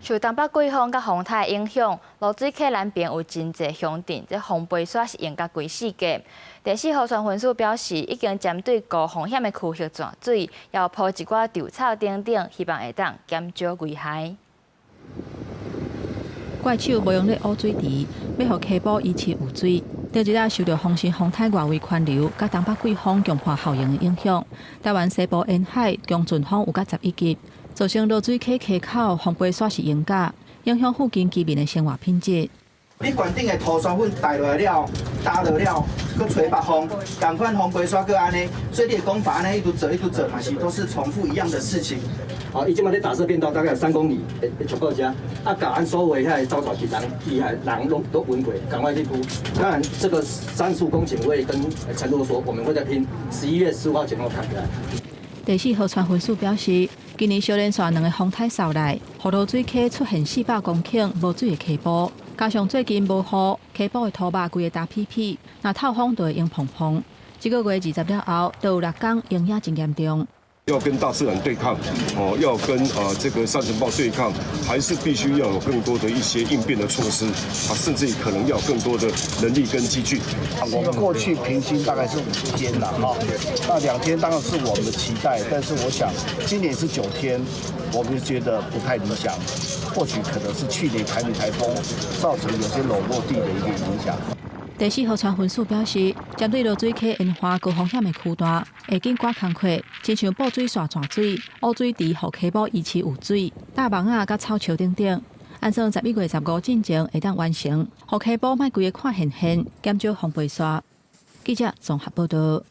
受東北季風佮風颱影響，濁水溪南爿有真濟鄉鎮，這風飛沙是淹甲規四界。第四河川分署表示，已經針對高風險的區域鑽水，也鋪一寡稻草等等，希望會當減少危害。怪手無用咧挖水池，欲予溪埔維持有水。頂一日受著風神風颱外圍環流，佮東北季風強化效應的影響，台灣西部沿海強陣風有到11級，造成濁水溪溪口風飛沙是淹甲，影響附近居民的生活品質。你懸頂的塗沙粉帶落來了，打落了，閣吹北風，仝款風飛沙閣按呢，所以你的工法按呢一直做一直做，嘛是都是重複一樣的事情。好，伊這馬咧打設便道大概有3公里的長過遮，啊，共咱所有遐个稻草人、機械人攏都穩過，趕快去鋪。當然，這個35公頃我也跟承諾說，我們會再拼，11月15號前後砍起來。第四河川分署表示，今年小連續兩个風颱掃來，予濁水溪出現400公頃無水的溪埔，加上最近無雨，溪埔的土肉規个焦皮皮，若透風就會湧蓬蓬。這个月20了後，就有6工淹影真嚴重。要跟大自然對抗，哦，要跟啊這個沙塵暴對抗，還是必須要有更多的一些應變的措施啊，甚至可能要更多的人力跟機具。我們過去平均大概是5天啦，哈，那2天當然是我們的期待，但是我想今年是9天，我們覺得不太理想，或許可能是去年台米颱風造成有些裸落地的一個影響。第四河川分署表示，針對濁水溪淹旱高風險的區段，會緊趕工課，親像布水線鑽水、挖水池，予溪埔維持有水、搭網仔佮草樹等等。按算11月15進前會當完成，予溪埔莫規个看現現，減少風飛沙。記者綜合報道。